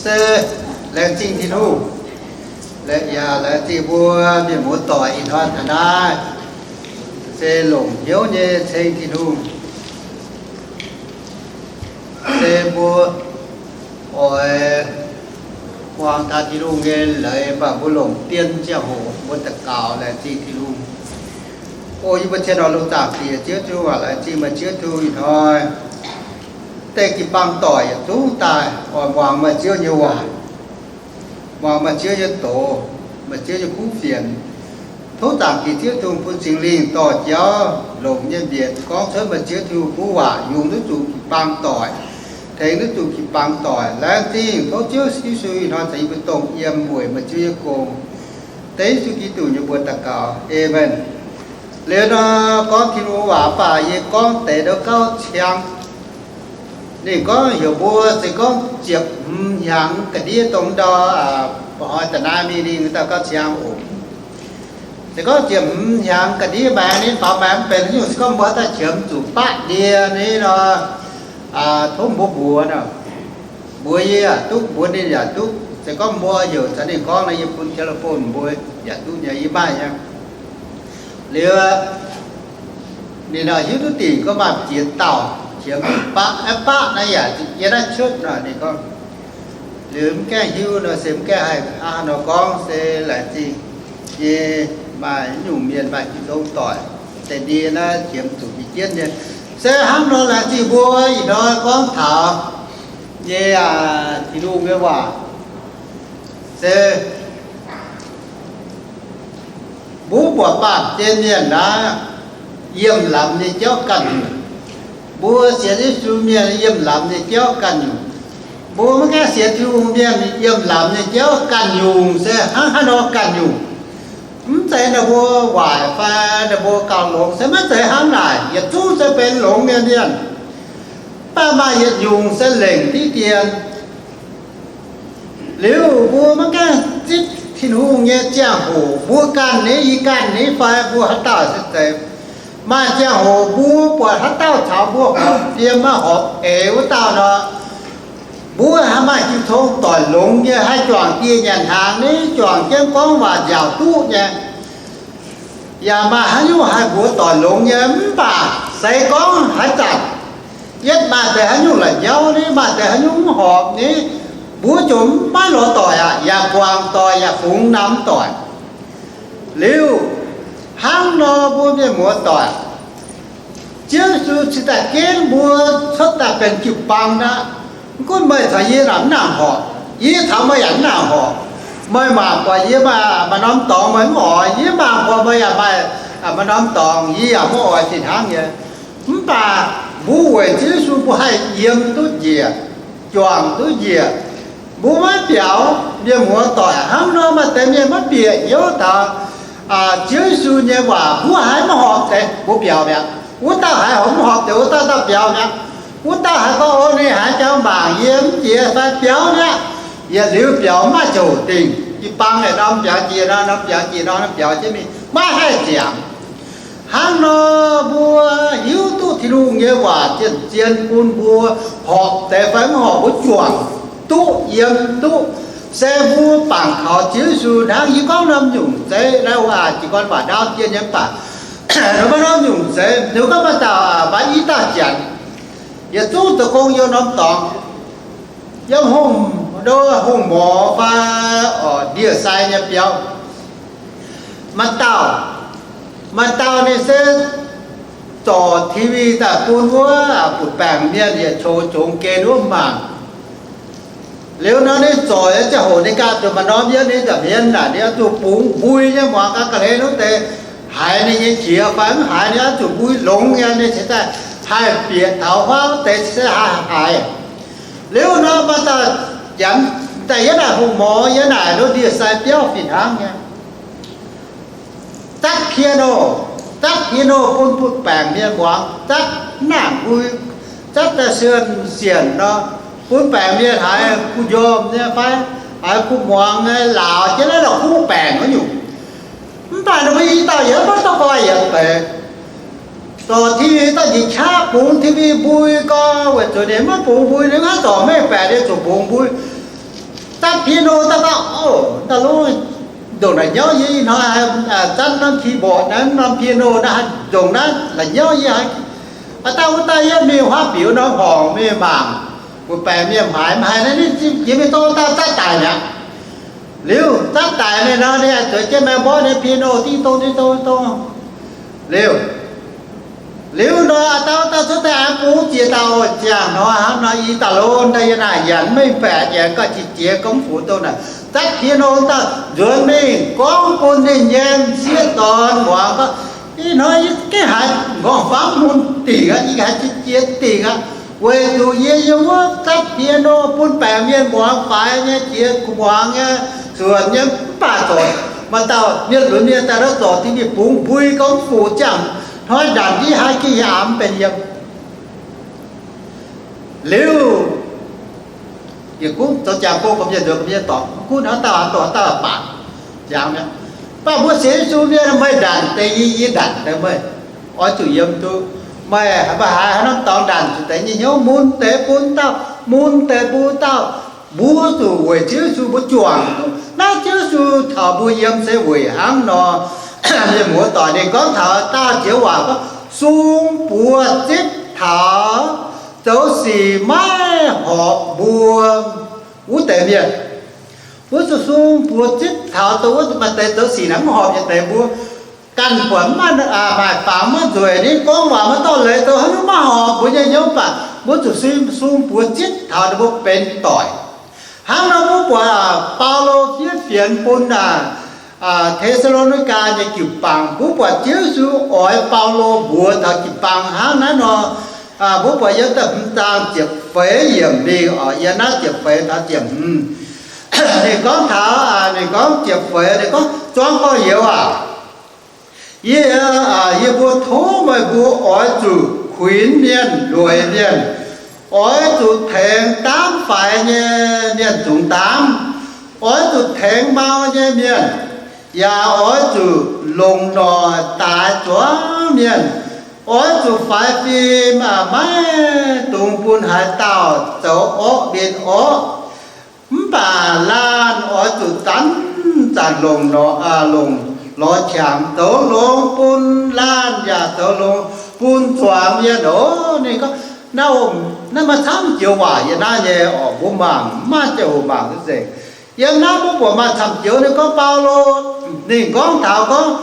Se laengz zingh Tin-Hungh, yaac laengz zingh mbuo mienh muoz-doic ih hnoi taux naaiv, se longc hnyouv nyei ceng Tin-Hungh. Se mbuo oix muangx taux Tin-Hungh nyei leiz, mv baac mbuo longc dien ziangh hoc mbuo daux gaux laengz zingh Tin-Hungh. O yie mbuo cien oix longc zaangc Diex Ziouv Tin-Hungh aac, laengz zingh meih Ziouv Tin-Hungh ih hnoi deix jiu-baang doic yietc zungv daaih oix muangx meih Ziouv nyei waac, muangx meih Ziouv nyei doz, meih Ziouv nyei kuv fienx. Tov zaangc Diex Ziouv Tin-Hungh bun Singx Lingh dorh jauv longc nyei mbienc gorngv cuotv meih Ziouv Tin-Hungh kuv waac yungz duqv zuqc jiu-baang doic, tengx duqv zuqc jiu-baang doic. Laengz zingh tov Ziouv Yesu ih hnoi caux yie mbuo dongh yiem weic meih Ziouv nyei gong. Dengv Yesu Giduc nyei mbuox daux gaux, aamen. Liuz nor, gorngv Tin-Hungh waac mv baac yie gorngv deix ndouv gauv ciang. Ninh gorngv heuc mbuo se gorngv ziepc hmz hnyangx ga'ndiev dongh ndau, mba'hnoi da'naaiv mingh ninh ndau gauv ciang oc. Se gorngv ziepc hmz hnyangx ga'ndiev maengx ninh faaux maengx mv benx nyungc, se gorngv mbuo haaix dauh qiemx zuqc baqv ndie ni nor, tov mbuo mbuox nor, mbuox yie yaac duqv, mbuox ninh yaac duqv. Se gorngv mbuo heuc caux ninh gorngv nor, yie bun telephone mbuo yaac duqv nyei, yie maaih nyei. Liuz ninh nor hiuv duqv dingc gorngv maaih ziex dauh qiemx baqv, baqv naaiv yaac yie naaiv cuotv nor ninh gorngv. Liuz mv gaengh hiuv nor se mv gaengh haih hnangv haaix nor gorngv, se laengz zingh nyei maaih nyungc mienh maaih jiu tong doic deix ndie naaiv qiemx zuqc i jienv nyei. Se hnangv nor laengz zingh mbuo ih hnoi gorngv taux nyei aac, Tin-Hungh nyei waac se mbuo buatc baamh gen mienh naaiv yiem lamz nyei jauv ganh nyungc. Mbuo sienx Yesu mienh yiem lamz nyei jauv ganh nyungc. Mbuo maiv gaengh sienx Tin-Hungh mienh yiem lamz nyei jauv ganh nyungc se hnangv haaix nor ganh nyungc. Mv zeiz ninh mbuo waaic fai ninh mbuo gauh longx, se maiv zeiz hnangv naaic. Yietc zungv se benx longx nyei mienh, mv baac maaih yietc nyungc se lengc diqv dien. Liuz mbuo maiv gaengh zipv Tin-Hungh nyei ziangh hoc, mbuo ganh ni, yie ganh ni fai mbuo haaix dauh se zeiz. Maaih ziangh hoc mbuo buatc haaix dauh caux mbuo horpc fiem, maiv horpc eix wuov dauh nor, mbuo haih maaih jiu tong doic longx nyei, haih juangc dieh nyanc hnaangx ni, juangc jienv gorngv waac nziaauc duqv nyei. Yaac maaih haaix nyungc haih mbuox doic longx nyei, mv baac se gorngv haaix zanc yietv maaih deix haaix nyungc la'nyauv ni, maaih deix haaix nyungc mv horpc ni, mbuo ziouc maiv lorz doic aqv, yaac guangc doic, yaac fungx namx doic. Liuz, hnangv nor mbuo mienh muoz doic, Ziouv Yesu cingx daaih ginv mbuo cuotv daaih benx jiu-baang aqv. Mv gunv meih caux yie naaic mv nangc horpc, yie taux meih yaac mv nangc horpc. Meih mangc buatc yie maaih maaih norm dorngx meih mv oix, yie mangc buatc meih yaac maaih maaih norm dorngx yie yaac mv oix fih hnangv nyei. Mv baac mbuo weic Ziouv Yesu mbuo haih yiem duqv njiec, juangc duqv njiec. Mbuo maiv biaux, mienh muoz doic, hnangv nor maaih deix mienh maiv bieqc hnyouv taux Ziouv Yesu nyei waac, mbuo haiz maiv horpc deix mbuo biaux mi'aqv. Wuov dauh haiz horpc mv horpc deix wuov dauh dauh biaux mi'aqv. Wuov dauh haiz gorngv, o, ninh haiz jauv mangc yie mv jiex fai biaux mi'aqv. Yietc liuz biaux maiv maaih ziouc dingc, jiu-baang naaic norm biaux jiex nor, norm biaux jiex nor, norm biaux jienv mingh, maiv haih ziangx. Hnangv nor mbuo hiuv duqv Tin-Hungh nyei waac zien-zien bun mbuo horpc deix fai mv horpc mbuo juangc duqv yiem duqv. Se mbuo bangc kaux Ziouv Yesu hnangv. Yie gorngv norm nyungc zeiv naaiv waac jiez gorn waac ndaauv jienh nyei mv baac, maiv norm nyungc zeiv, ninh gorngv maaih dauh, maaih i dauh Janx, yietc zungv zoux gong yiem norm dorngx, yiem hungh, hungh morz fai ndie-sai nyei biauv. Maaih dauh, maaih dauh ninh se zorc T V daaih bun wuov butv-baengc mienh yietc qongx qongx gen wuov mangc. Liuz nor ninh zorc nyei ziangh hoc ninh ganh zuqc maaih norm yiem ninh nza'hmien naaic, ninh oix zuqc bungx mbui nyei muangx ga'naaiv ga'hlen wuov deix haiz ninh nyei qiex fai mv haiz, ninh oix zuqc mbui longx nyei, ninh cingx daaih haih bieqc taux huaav wuov deix cingx daaih haih haiz. Liuz nor maaih dauh Janx daaih yiem naaic hungh morz yiem naaic ndie-sai biauv fih hnangv nyei. Zatv piano, zatv piano bun butv-baengc mienh muangx, zatv naanc mbui, zatv daaih sienx nor, bun baengc mienh haiz kuh njormh nyei fai haiz kuh muangx nyei, laauc jienv naaiv la'kuqv baengc wuov nyungc. Mv baac ninh mbuo i dauh yietc maiv dorh guai yietc deix. Zorc T V daaih njiec qaqv bungx T V mbui gau, weic zuqc ninh maiv bungx mbui, ninh maiv zorc mengh baeqc ninh zuqc bungx mbui. Zatv piano daaih gorngv, o, daaih lov, ndongc naaic nyauv yie ih hnoi, zatv norm keyboard naaiv, norm piano naaiv haih ndongc naaiv la'nyauv yie haic. Aa, daaih wuov daaih yie mingh huaav biux nor horngc mingh mangc, mbuo baengc mienh haiz mv haiz naaiv, ninh jiex mingh dorh daaih zatv daic mi'aqv. Liuz zatv daic mingh nor, ninh zueiz jienv maengx mborqv nyei piano ding dong ding dong dong. Liuz, liuz nor, aa, daaih cuotv daaih aengx bungx jiex daaih, o, ziangh hnoi hnangv nor, i daaih lov daaih yie naaic nyanc mv mengh baeqc, nyanc gauh qiex jiez, gauh mv fuqv dongh naaic. Zatv piano daaih nzuonx mingh gorngv bun ninh nyei m'sieqv dorn muangx gorngv, ih hnoi yie gengh haiz nqorngv-famv mun dingc aqv, yie haiz qiex jiez dingc aqv, weic zuqc yie yiem wuov zatv piano bun baengc mienh muangx faix nyei, jiex muangx nyei, zuonc nyei, mv baac zorc maaih dauh mienh lunx mienh daaih nor, zorc dingc ninh bungx mbui gauh mv fuqv ziangh hnoi ndanc, yie haiz gengh yaac mv benx yiem. Liuz, yietc gunv zoux jangx gorngv gormx mienh nzuonx gormx mienh dorngc, gunv haaix dauh haaix dauh haaix dauh baac ziangx mi'aqv. Mv baac mbuo sienx Yesu mienh meih ndanc deix yie, yie ndanc deix meih, oix zuqc yiem duqv. Meih mbuo haiz haaix norm dorngx ndanc zuqc deix nyei hnyouv, mun deix bun dauh, mun deix bun dauh. Mbuo zuqc weic Ziouv Yesu mbuo juangc duqv. Naaiv Ziouv Yesu taux mbuo yiem se weic hnangv nor, mienh muoz-doic, ninh gorngv taux daauh jiex waac gorngv, sung buoz zipv taux zoux sic maiv horpc mbuo wuov deix mienh. Mbuo zuqc sung buoz zipv taux dongh wuov maaih deix zoux sic naaic mv horpc yietc deix mbuo. Ganh buatc mv maaih, maaih fangx maiv nzueic, ninh gorngv waac maiv dorh leiz, zoux haaix nyungc maiv horpc mbuo nyei hnyouv, mv baac mbuo zuqc sung buoz zipv taux ninh mbuo benx doic. Hnangv nor mbuo buatc Baulo fiev fienx bun Te^saa^lo^ni^gaa nyei jiu-baang, mbuo buatc Ziouv Yesu oix Baulo mbuox taux jiu-baang hnangv naaiv nor. Mbuo buatc yiem da'hmz zaang ziepc feix yiemc mingh oc, yiem naaiv ziepc feix taux ziepc hmz. Ninh gorngv taux, ninh gorngv ziepc feix, ninh gorngv, Zuangx gorx-youz aac, yie, yie mbuo tov meih mbuo oix zuqc kuinx mienh, lueic mienh, oix zuqc tengx daamv faix nyei mienh zungx daamv, oix zuqc tengx mau nyei mienh, yaac oix zuqc longc noic daaix zuangx mienh, oix zuqc faix fim, maiv dungx bun haaix dauh zoux orqv mbenc orqv. Mv baac laanh oix zuqc zanc-zanc longc, longc lorz qangx zoux longx bun laanh yaac zoux longx bun zuangx mienh oc. Ninh gorngv, naaiv, naaiv maaih camv joux waac yiem naaiv nyei oc. Mbuo mangc, mv maaih ziangh hoc mangc duqv nzengc. Yiem naaiv mbuo buatc maaih camv joux ninh gorngv Baulo, ninh gorngv taux gorngv,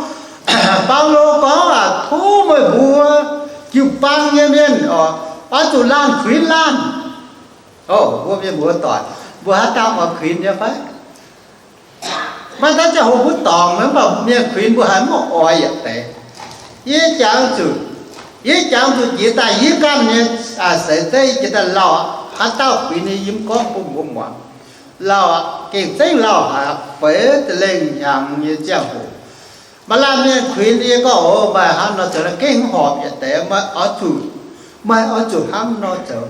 Baulo gorngv aac, tov meih mbuo jiu-baang nyei mienh oc, oix zuqc laanh kuinx laanh. O, mbuo mienh muoz-doic, mbuo haaix dauh oix kuinx nyei fai? Maaih deix ziangh hoc mbuo dorngc, mv baac mienh kuinx mbuo haiz mv oix yietc deix. Yie jangx zuqc, yie jangx zuqc jiex daaih yie ganh nyei seix zeiv jiex daaih lauh, haaix dauh kuinx nyei yie mv gorngv bun mbuo muangx. Lauh, gengh zengv lauh haic, feix za'lengh hnyangx nyei ziangh hoc. Maaih laanh mienh kuinx yie gorngv, o, meih hnangv nor zoux gengh mv horpc yietc deix, meih oix zuqc, meih oix zuqc hnangv nor zoux.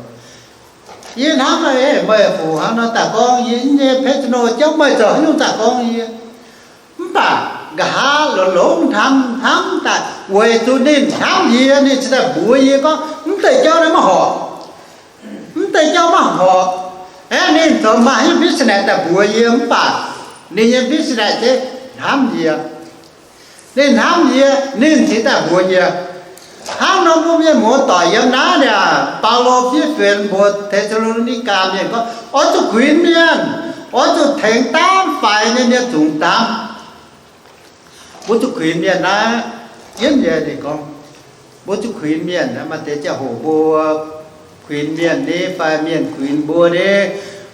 Yie hnamv, meih fu hnangv nor daaih gorngv, yie nyei เพจ nor jauv meih zoux haaix nyungc daaih gorngv yie. Mv baac nqa'haav longx-longx hnamv hnamv daaih weic zuqc ninh hnamv yie, ninh cingx daaih mbuox yie gorngv, mv deix jauv naaiv maiv horpc. Mv deix jauv maiv horpc. Aeqv, ninh zoux maaih haaix nyungc business daaih mbuox yie, mv baac ninh nyei business se hnamv yie. Ninh hnamv yie, ninh cingx daaih mbuox yie. Hnangv nor mbuo mienh muoz-doic yiem naaiv niaa, Baulo fiev fienx mbuox Te^saa^lo^ni^gaa mienh gorngv, oix zuqc kuinx mienh, oix zuqc tengx daamv faix nyei mienh zungx daamv. Mbuo zuqc kuinx mienh naaiv, yienv nyei ninh gorngv, mbuo zuqc kuinx mienh naaiv, maaih deix ziangh hoc mbuo kuinx mienh ni fai mienh kuinx mbuo ni,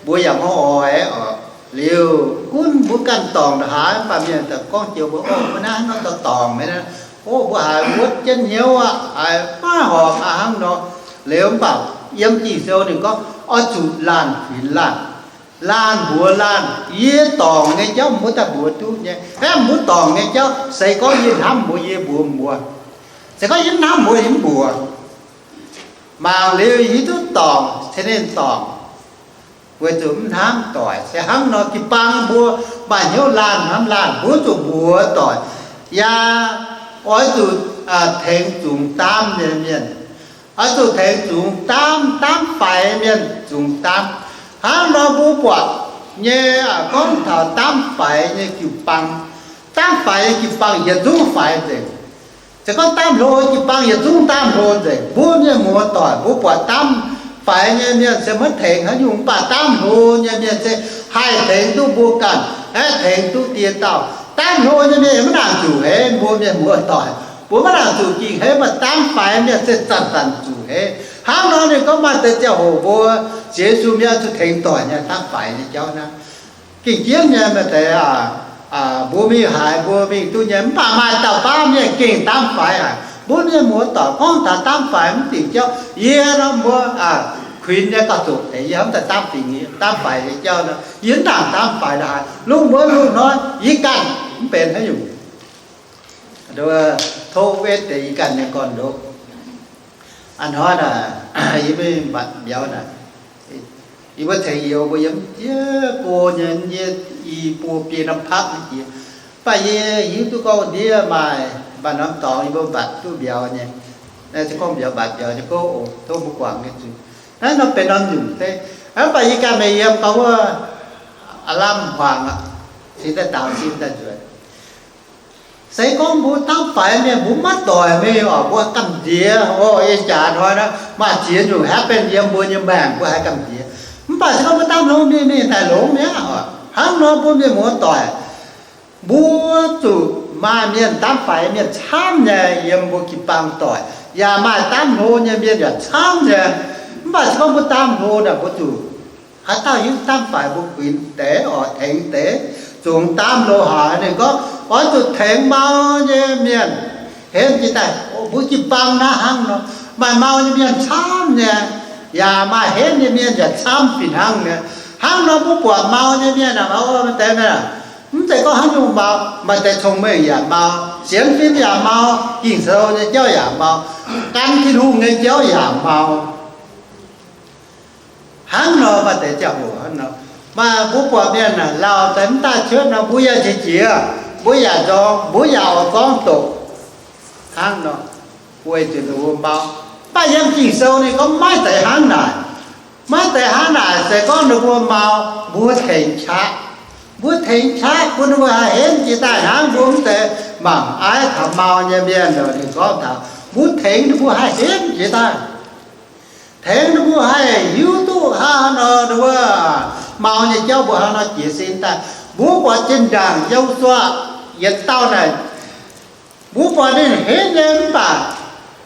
mbuo yaac maiv oix oc. Liuz gunv mbuo ganh dorngc haaix, mv baac mienh daaih gorngv jiex mbuo, o, mbuo naaiv hnangv nor dorh dorngc maiv naaiv, o, mbuo haiz wuotv jienv hnyouv aqv, haiz maiv horpc aqv hnangv nor. Liuz mv baac yiem Ging-Sou ninh gorngv oix zuqc laanh kuinx laanh, laanh mbuox laanh. Yie dorngc nyei jauv mbuo daaih mbuox duqv nyei. Aeqv, mbuo dorngc nyei jauv, se gorngv yie hnamv mbuox yie mbuox mbuo. Se gorngv yie mv hnamv mbuox yie mv mbuox. Mangc liuz hiuv duqv dorngc cingx ninh dorngc, weic zuqc mv hnamv doic. Se hnangv nor jiu-baang mbuo maaih hnyouv laanh hnamv laanh, mbuo zuqc mbuox doic. Yaac oix zuqc tengx zungx daamv nyei mienh, oix zuqc tengx zungx daamv, daamv faix mienh zungx daamv. Hnangv nor mbuo buatc nyei, gorngv taux daamv faix nyei jiu-baang. Daamv faix nyei jiu-baang yietc zungv faix nzengc. Se gorngv daamv hlo jiu-baang yietc zungv daamv hlo nzengc. Mbuo mienh muoz-doic, mbuo buatc daamv faix nyei mienh se maiv tengx haaix nyungc, mv baac daamv hlo nyei mienh se haih tengx duqv mbuo ganh, haih tengx duqv die dauh. Daamv hlo nyei mienh maiv nangc zuqc heix, mbuo mienh muoz-doic, mbuo maiv nangc zuqc ging heix, mv baac daamv faix mienh se zanc-zanc zuqc heix. Hnangv nor ninh gorngv maaih deix ziangh hoc mbuo sienx Yesu mienh zuqc tengx doic nyei daamv faix nyei jauv naaiv. Gengh jienv nyei maaih deix, mbuo mingh haaix mbuo mingh duqv nyei, mv baac maaih dauh baav mienh gengh daamv faix haic. Mbuo mienh muoz-doic, gorngv taux daamv faix mv dingc jauv, yie nor mbuo kuinx nyei gauh zoqc deix, yie hnamv daaih daamv fingx, daamv faix nyei jauv nor, yie mv nangc daamv faix la'haaix. Lungh muonz lungh hnoi yie ganh mv benx haaix nyungc. Tov wetv deix yie ganh nyei gorn-ndoqv. A'hnoi naaic, yie mingh mbatc mbiauz naaic, yie mbuo ceng youz mbuo yiem jiex go nyei, yie i buo biei norm pakv nyei jiex. Mv baac yie hiuv duqv gorngv ndiev maaih, mv baac norm dorngx yie mbuo mbatc duqv mbiauz nyei. Naaiv se gorngv mbiauz, mbatc mbiauz nyei gouv oc, tov mbuo guangc nyei zuiz. Naaiv nor benx norm nyungc deix. Mv baac yie ganh meih yiem gorngv wuov aav lamh hmuangx aqv, cingx daaih daaux sin daaih nzuonx. Se gorngv mbuo daamv faix mienh mbuo maiv doic mingh oc, mbuo gamh nziex oc. Ih jaax hnoi naaiv maaih ziex nyungc hapv benx yiem mbuo nyei maengc mbuo haih gamh nziex. Mv baac se gorngv mbuo daamv hlo mingh, mingh daaih longx mi'aqv oc. Hnangv nor mbuo mienh muoz-doic, mbuo zuqc maaih mienh daamv faix mienh camv nyei yiem mbuo jiu-baang doic, yaac maaih daamv hlo nyei mienh yaac camv nyei. Mv baac se gorngv mbuo daamv hlo naaic mbuo zuqc haaix dauh hiuv daamv faix mbuo kuinx deix oc, tengx deix. Zungv daamv hlo haic ninh gorngv oix zuqc tengx mau nyei mienh henv jiex daaih. Mbuo jiu-baang naaiv hnangv nor, maaih mau nyei mienh camv nyei, yaac maaih henv nyei mienh yaac camv fih hnangv nyei. Hnangv nor mbuo buatc mau nyei mienh aah, maaih deix mienh aah, mv zeiz gorngv haaix nyungc mau, maaih deix cong-mengh yaac mau, sienx fim yaac mau, Ging-Sou nyei jauv yaac mau, gan Tin-Hungh nyei jauv yaac mau. Hnangv nor maaih deix ziangh hoc hnangv nor, maaih mbuo buatc mienh aah, lauh daaih mv daaih cuotv nor, mbuo yaac qiex jiez, mbuo yaac nzorng, mbuo yaac oix gorngv doqc hnangv nor, weic zuqc ninh mbuo mau. Mv baac yiem Ging-Sou ninh gorngv maiv zeiz hnangv naaic. Maiv zeiz hnangv naaic. Se gorngv ninh mbuo mau, mbuo tengx qaqv, mbuo tengx qaqv bun ninh mbuo haih henv jiex daaih hnangv. Mbuo mv zeiz mangc aiv taux mau nyei mienh, ninh gorngv taux mbuo tengx ninh mbuo haih henv jiex daaih. Tengx ninh mbuo haih hiuv duqv hnangv haaix nor ninh mbuo mau nyei jauv, mbuo hnangv haaix nor jiez sin daaih. Mbuo buatc zinh ndaangc Yo^su^waa yietc dauh naaic, mbuo buatc ninh henv nyei mv baac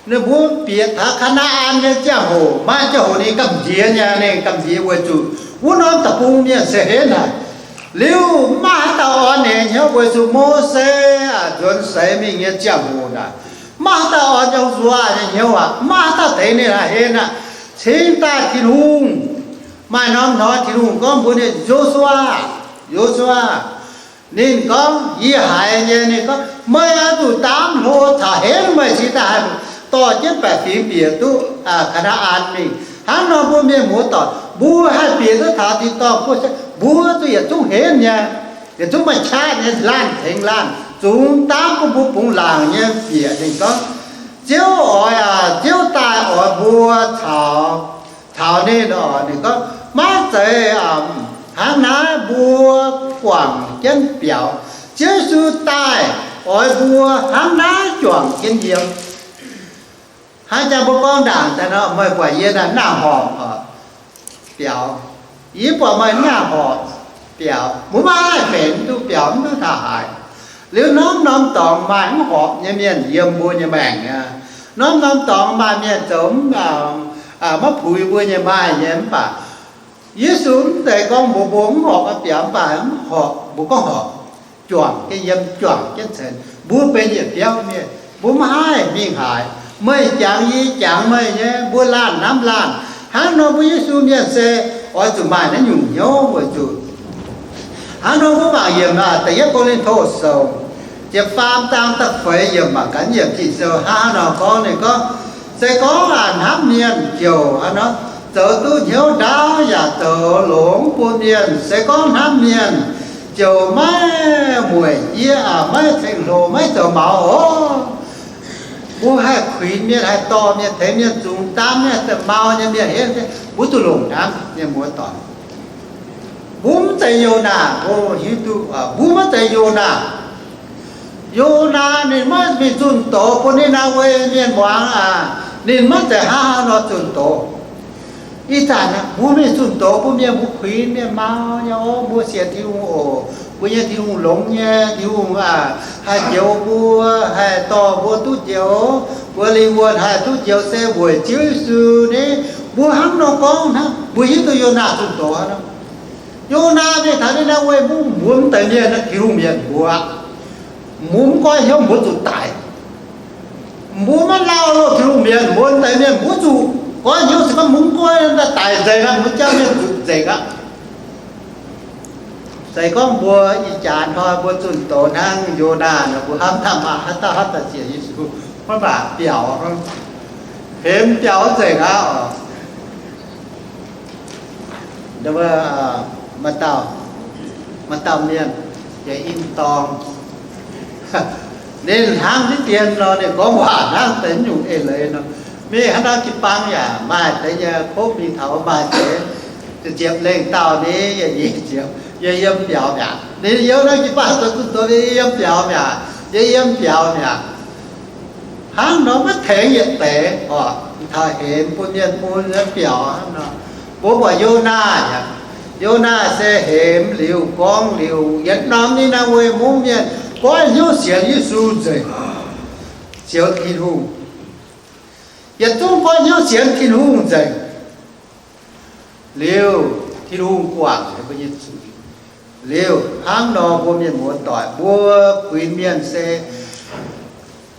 ninh mbuo bieqc taux Kaa^naa^an nyei ziangh hoc, maaih ziangh hoc ninh gamh nziex nyei. Ninh gamh nziex weic zuqc wuov norm deic-bung mienh se henv haic. Liuz mv maaih haaix dauh orn ninh hnyouv weic zuqc Mose aah, nzuonx seix mingh nyei ziangh hoc naaic, mv maaih haaix dauh orn Yo^su^waa nyei hnyouv aqv. Mv maaih haaix dauh tengx ninh haih henv aqv. Cingx daaih Tin-Hungh, maaih norm hnoi Tin-Hungh gorngv mbuox ninh, Yo^su^waa, Yo^su^waa, ninh gorngv, yie haiz nyei, ninh gorngv, meih oix zuqc daamv hlo caux henv meih cingx daaih haih dorh jienv baeqc fingx bieqc duqv Kaa^naa^an mingh. Hnangv nor mbuo mienh muoz-doic, mbuo haih bieqc duqv taux tin-dorngh buov se mbuo zuqc yietc zungv henv nyei, yietc zungv maaih qaqv nyei, laanh tengx laanh, zungv daamv bun mbuo bungx laangc nyei bieqc. Ninh gorngv, Ziouv oix, aa, Ziouv daaih oix mbuo caux, caux ninh oc. Ninh gorngv, maiv zeiz hnangv naaiv, mbuo guangc jienv biaux. Ziouv Yesu daaih oix mbuo hnangv naaiv juangc jienv yiem. Hnangv jang mbuo gorngv ndaangc daaih nor, meih buatc yie naaiv nangh horpc biaux. Yie buatc meih nangh horpc biaux. Mbuo maiv haih benx duqv biaux, mv duqv taux haaix. Liuz norm-norm dorngx maaih mv horpc nyei mienh yiem mbuo nyei maengc aqv. Norm-norm dorngx maaih mienh zoux mv, maiv puix mbuo nyei maaih nyei. Mv baac Yesu mv zeiz gorngv mbuox mbuo mv horpc biaux, mv baac mv horpc, mbuo gorngv horpc, juangc jienv yiem, juangc jienv ceix. Mbuo benx yietc biauv mienh, mbuo maiv haih mingh haaix. Meih jangx yie, jangx meih nyei, mbuo laanh hnamv laanh. Hnangv nor mbuo Yesu mienh se oix zuqc maaih naaiv nyungc hnyouv weic zuqc hnangv nor mbuo mangc yiem Da'yietv Ko^lin^to Sou ziepc faam zaang da'feix yiemc, mangc gaax yiemc Ging-Sou hnangv nor gorngv. Ninh gorngv, se gorngv aa hnamv mienh ziouc hnangv nor zoux duqv hnyouv ndaauv yaac zoux longx bun mienh. Se gorngv hnamv mienh ziouc maiv mueic jieqv, aa, maiv ceng-hlo, maiv zoux maux oc. Mbuo haih kuinx mienh, haih dorh mienh, tengx mienh zungx daamv mienh, daaih mau nyei mienh henv, mbuo duqv longc hnamv, mienh muoz-doic. Mbuo mv zeiz Yonaa, mbuo hiuv duqv, mbuo maiv zeiz Yonaa. Yonaa ninh maiv mingh zunh doz bun ninh naaiv wuov mienh muangx aac, ninh maiv zeiz hnangv haaix nor zunh doz. Ih zanc mbuo mingh zunh doz bun mienh, mbuo kuinx mienh mau nyei, O, mbuo sienx Tin-Hungh oc. Mbuo nyei Tin-Hungh longx nyei. Tin-Hungh aac, haih njoux mbuo, haih dorh mbuo duqv njoux. Mbuo lingh wuonh haih duqv njoux se weic Ziouv Yesu ni. Mbuo hnangv nor gorngv hnangv, mbuo hiuv duqv Yonaa zunh doz hnangv. Yonaa mingh taux ninh naaiv wuov mungv, mbuo mv deix mienh, Tin-Hungh mienh mbuo, mbuo mv goiv hnyouv mbuo zuqc daic. Mbuo maiv lauh loh Tin-Hungh mienh, mbuo mv deix mienh mbuo zuqc goiv hnyouv se gorngv mbuo mv goiv daaih daic nzengc aqv, mbuo jauv mienh zuqc nzengc aqv. Se gorngv mbuo ih jaax hnoi mbuo zunh doz hnangv Yonaa nor, mbuo hnamv taux maaih haaix dauh haaix dauh sienx Yesu maiv baac biaux, hemx biaux nzengc aqv oc. Maaih dauh, maaih dauh mienh, jiex in dorng, ninh hnangv diqv dien nor, ninh gorngv waac hnangv deix nyungc eix leiz nor. Mingh haaix norm jiu-baang yaac maaih deix nyei, kov mingh taux maaih deix, ziepc lengh dauh ni, yie nyei ziepc, yie yiem biaux mi'aqv. Ninh yiem norm jiu-baang zoux zunh doz, yie yiem biaux mi'aqv, yie yiem biaux mi'aqv. Hnangv nor maiv tengx yietc deix oc. Taux hemx bun mienh bun biaux hnangv nor. Mbuo buatc Yonaa yaac, Yonaa se hemx liuz gorngv liuz, yietc norm ninh naaiv wuov mungv mienh goiv hnyouv sienx Yesu nzengc, sienx Tin-Hungh. Yietc zungv goiv hnyouv sienx Tin-Hungh nzengc. Liuz, Tin-Hungh guangc mbuo nyei zuiz. Liuz, hnangv nor mbuo mienh muoz-doic, mbuo kuinx mienh se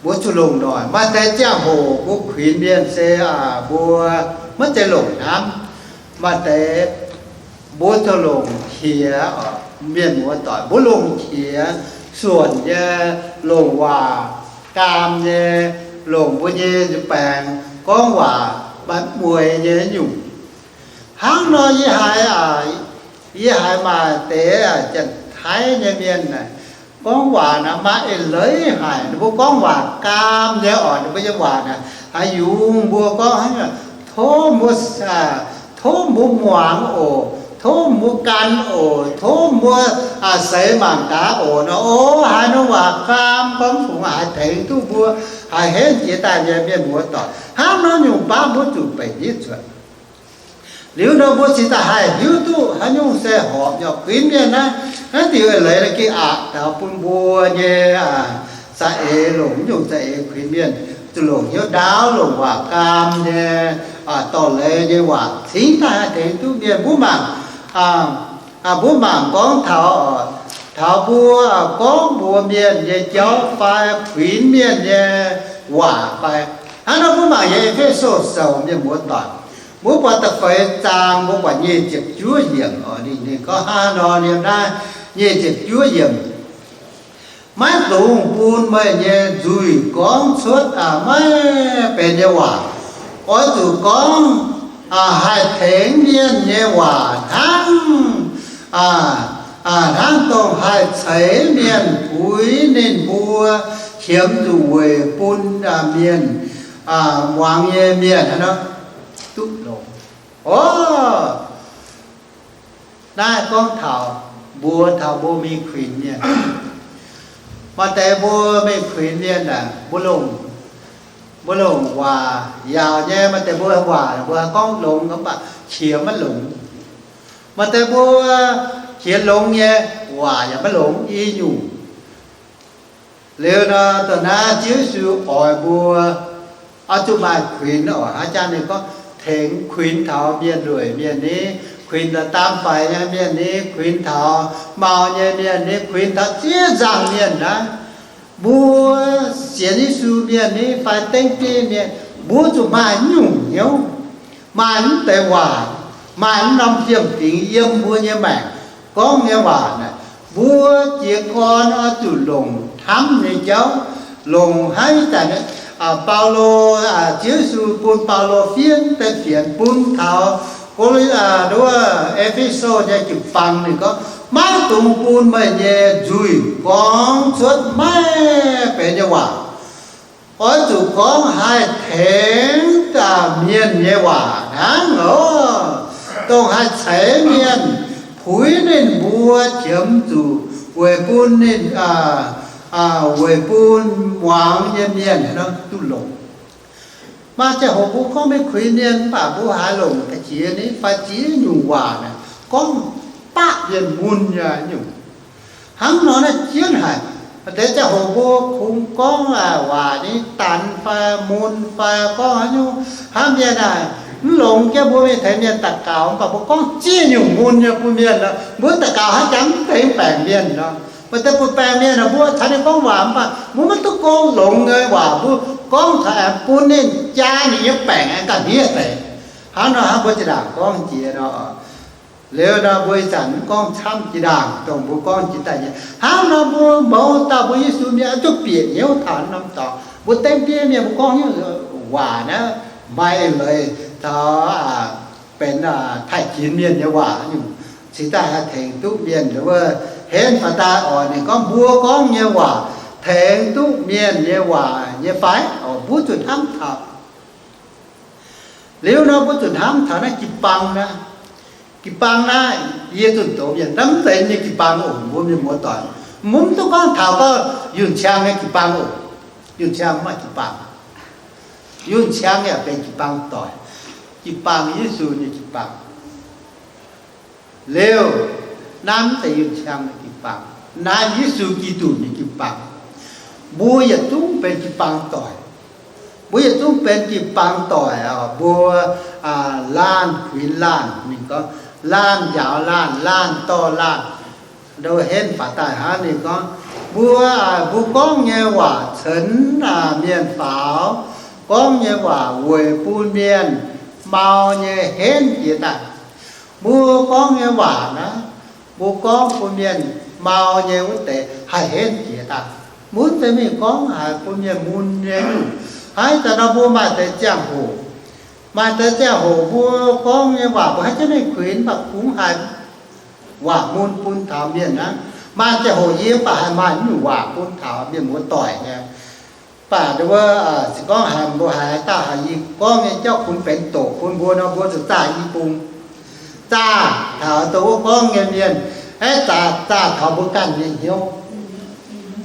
mbuo zuqc longc noic. Maaih deix ziangh hoc mbuo kuinx mienh se, aa, mbuo maiv zeiz longc hnamv. Maaih deix mbuo zuqc longc qiex, mienh muoz-doic, mbuo longc qiex suonc nyei, longc waac gaam nyei, longc mbuo nyei nzuih baengx gorngv waac maaih mueix nyei nyungc. Hnangv nor yie haiz, yie haiz maaih deix Janx-Taiv nyei mienh naaic, gorngv waac naaic maaih eix leiz haic. Ninh mbuo gorngv waac gaam nyei oc. Ninh mbuo nyei waac naaic haaix yungz mbuo gorngv, tov mbuo, tov mbuo muangx oc, tov mbuo gan oc, tov mbuo seix mangc gaax oc nor. O, haaix norm waac gaam gorngv fungx haiz tengx duqv mbuo, haiz henv jiex daaih nyei mienh muoz-doic. Hnangv nor nyungc baav mbuo zuqc benx nitv cuotv. Liuz nor mbuo cingx daaih haih hiuv duqv haaix nyungc se horpc nyei kuinx mienh naaiv. Naaiv diuc eix leiz gengh aqc taux bun mbuo nyei za'eix, longc nyungc za'eix kuinx mienh, zuqc longc hnyouv ndaauv, longc waac gaam nyei, dorh leiz nyei waac cingx daaih haih tengx duqv mienh. Mbuo mangc, mbuo mangc gorngv taux, taux mbuo gorngv mbuox mienh nyei jauv fai kuinx mienh nyei waac fai. Hnangv naaiv mbuo mangc yiem E^fe^so Sou, mienh muoz-doic, mbuo buatc da'feix zaang, mbuo buatc nyic ziepc juov yiemc oc. Ninh gorngv hnangv nor, yiem naaiv nyic ziepc juov yiemc, maiv dungx bun meih nyei nzuih gorngv cuotv maiv benx nyei waac. Oix zuqc gorngv haih tengx mienh nyei waac hnangv, hnangv dongh haih ceix mienh puix ninh mbuo, qiemx zuqc weic bun mienh, muangx nyei mienh hnangv nor duqv longx. Orv, naaiv gorngv taux mbuo, taux mbuo mingh kuinx mienh. Maaih deix mbuo mingh kuinx mienh aeqv, mbuo longc, mbuo longc waac yaauc nyei. Maaih deix mbuo waac mbuo gorngv longx, mv baac qiex maiv longx. Maaih deix mbuo qiex longx nyei, waac yaac maiv longx i nyungc. Liuz nor, dongh naaiv Ziouv Yesu oix mbuo oix zuqc maaih kuinx oc. Haaix jangx ninh gorngv tengx kuinx taux mienh lueic mienh ni, kuinx taux daam faix nyei mienh ni, kuinx taux mau nyei mienh ni, kuinx taux ziex nzangc mienh naaiv. Mbuo sienx Yesu mienh ni fai dengv jienv mienh, mbuo zuqc maaih nyungc hnyouv, maaih mv deix waac, maaih mv norm fiem-fingx yiem mbuo nyei maengc gorngv nyei waac naaic. Mbuo jiez gorn oix zuqc longc hnamv nyei jauv, longc haiv zanc Baulo, Ziouv Yesu bun Baulo fiev deix fienx bun taux Ko^lin, nduov, E^fe^so nyei jiu-baang, ninh gorngv, maiv dungx bun meih nyei nzuih gorngv cuotv maiv benx nyei waac. Oix zuqc gorngv haih tengx mienh nyei waac hnangv oc, dongh haih ceix mienh, puix ninh mbuo qiemx zuqc weic bun ninh, weic bun muangx nyei mienh duqv longx. Maaih ziangh hoc mbuo gorngv mingh kuinx mienh, mv baac mbuo haiz longc ga'qiex nyei fai ziex nyungc waac naaic gorngv baqv mienh mun nyei nyungc. Hnangv nor naaiv jienv haic. Maaih deix ziangh hoc mbuo kungx gorngv waac nyei danx fai mun fai gorngv haaix nyungc hnangv mienh naaic mv longx jienv mbuo mingh tengx mienh daux gaux, mv baac mbuo gorngv ziex nyungc mun nyei bun mienh nor, mbuo daux gaux haaix jangx mv zeiz baengc mienh nor. Maaih deix butv-baengc mienh mbuo caux ninh gorngv waac mv baac mbuo maiv duqv gorngv longx nyei waac, mbuo gorngv caux aengx bun ninh jaa ninh nyei baengc aengx gauh hniev deix. Hnangv nor hnangv mbuo zinh ndaangc gorngv jiex nor. Liuz nor mbuo ih zanc mv gorngv camv jiex ndaangc dongh mbuo gorngv jiex daaih nyei. Hnangv nor mbuo mouz dauh mbuo Yesu mienh oix zuqc bieqc hnyouv taux norm dorngx. Mbuo dengv diev mienh mbuo gorngv hnyouv waac naaiv maaih eix leiz taux benx taaih jinx mienh nyei waac nyungc. Cingx daaih haih tengx duqv mienh wuov, henv faaux daaih oc, ninh gorngv mbuo gorngv nyei waac tengx duqv mienh nyei waac nyei fai? Oc, mbuo zuqc hnamv taux. Liuz nor mbuo zuqc hnamv taux naaiv jiu-baang naaiv. Jiu-baang naaiv, yie zunh doz mienh, naaiv mv zeiz nyei jiu-baang oc, mbuo mienh muoz-doic. Mbuo mv duqv gorngv taux gorngv yunh ciang nyei jiu-baang oc. Yunh ciang mv maaih jiu-baang. Yunh ciang yaac benx jiu-baang doic. Jiu-baang Yesu nyei jiu-baang. Liuz, naaiv mv zeiz yunh ciang nyei jiu-baang. Naaiv Yesu Giduc nyei jiu-baang. Mbuo yietc zungv benx jiu-baang doic. Mbuo yietc zungv benx jiu-baang doic oc. Mbuo laanh kuinx laanh, ninh gorngv, laanh njaaux laanh, laanh dorh laanh. Ndo henv faaux daaih hnangv ninh gorngv, mbuo, mbuo gorngv nyei waac cenx mienh faaux, gorngv nyei waac weic bun mienh mau nyei henv jiex daaih. Mbuo gorngv nyei waac naaiv, mbuo gorngv bun mienh mau nyei wuov deix haih henv jiex daaih. Mbuo mv zeiz mingh gorngv haiz bun mienh mun nyei nyungc. Hnangv ih zanc nor mbuo maaih deix ziangh hoc, maaih deix ziangh hoc mbuo gorngv nyei waac mbuo haiz jienv mingh kuinx mv baac kungx haiz waac mun bun taux mienh hnangv. Maaih ziangh hoc yie mv baac haih maaih nyungc waac bun taux mienh muoz-doic nyei. Mv baac wuov, se gorngv haiz mbuo haiz haaix dauh haiz yie gorngv nyei jauv kungx benx doqc bun mbuo nor, mbuo zuqc zaah i bung, zaah taux dongh wuov gorngv nyei mienh, aeqv, zaah, zaah taux mbuo ganh nyei hnyouv.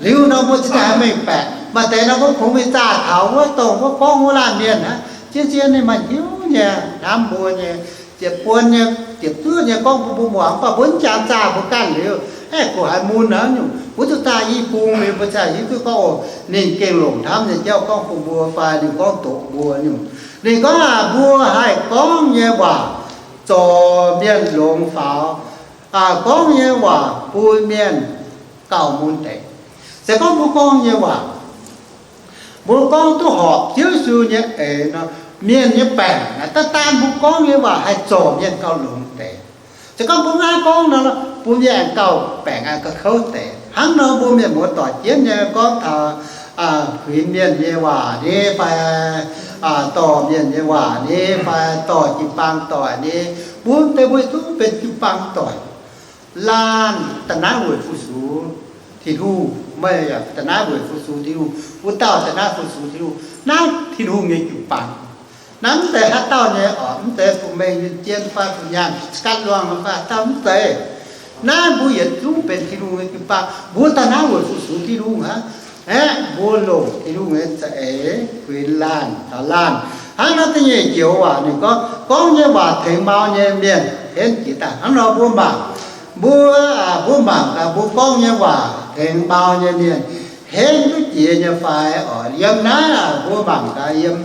Liuz nor mbuo cingx daaih haih mengh baeqc. Maaih deix nor mbuo kungx mingh zaah taux wuov dongh wuov gorngv wuov laanh mienh hnangv. Zien-zien ninh maaih hnyouv nyei hnamv mbuo nyei, ziepc buon nyei, ziepc zuoqv nyei gorngv bun mbuo muangx, mv baac mbuo mv jangx zaah mbuo ganh liuz, aeqv, kungx haiz mun hnangv nyungc. Mbuo zuqc zaah i bung liuz mbuo ziouc hiuv duqv gorngv, oc, ninh gengh longc hnamv nyei jauv gorngv bun mbuo fai ninh gorngv doqc mbuo nyungc. Ninh gorngv aqv, mbuo haih gorngv nyei waac zorc mienh longx faaux, gorngv nyei waac bun mienh gauh mun deix. Se gorngv mbuo gorngv nyei waac, mbuo gorngv duqv horpc Ziouv Yesu nyei eix nor, mienh nyei baengc naaiv, daaih daan mbuo gorngv nyei waac haih zorc mienh gauh longx deix. Se gorngv mbuo maiv gorngv nor, bun mienh aengx gauh baengc aengx gauh kouv deix. Hnangv nor mbuo mienh muoz-doic jienv nyei gorngv taux kuinx mienh nyei waac ni fai dorh mienh nyei waac ni fai dorh jiu-baang doic ni, mbuo deix mbuo duqv benx jiu-baang doic. Laanh da'naaiv weic fu-sux Tin-Hungh, meih yaac da'naaiv weic fu-sux Tin-Hungh, wuov dauh da'naaiv fu-sux Tin-Hungh. Naaiv Tin-Hungh nyei jiu-baang. Naaiv mv zeiz haaix dauh nyei oc, mv zeiz fu-mengh nyei jien fai fu-nyaanh, gatv luangh fai haaix dauh, mv zeiz. Naaiv mbuo yietc zungv benx Tin-Hungh nyei jiu-baang. Mbuo da'naaiv weic fu-sux Tin-Hungh hnangv. Aeqv, mbuo longc Tin-Hungh nyei za'eix kuinx laanh taux laanh. Hnangv naaiv da'nyeic joux waac ninh gorngv, gorngv nyei waac tengx mau nyei mienh henv jiex daaih. Hnangv nor mbuo mangc, mbuo, mbuo mangc gaax mbuo gorngv nyei waac tengx mau nyei mienh henv duqv jiex nyei fai oc. Yiem naaiv mbuo mangc gaax yiem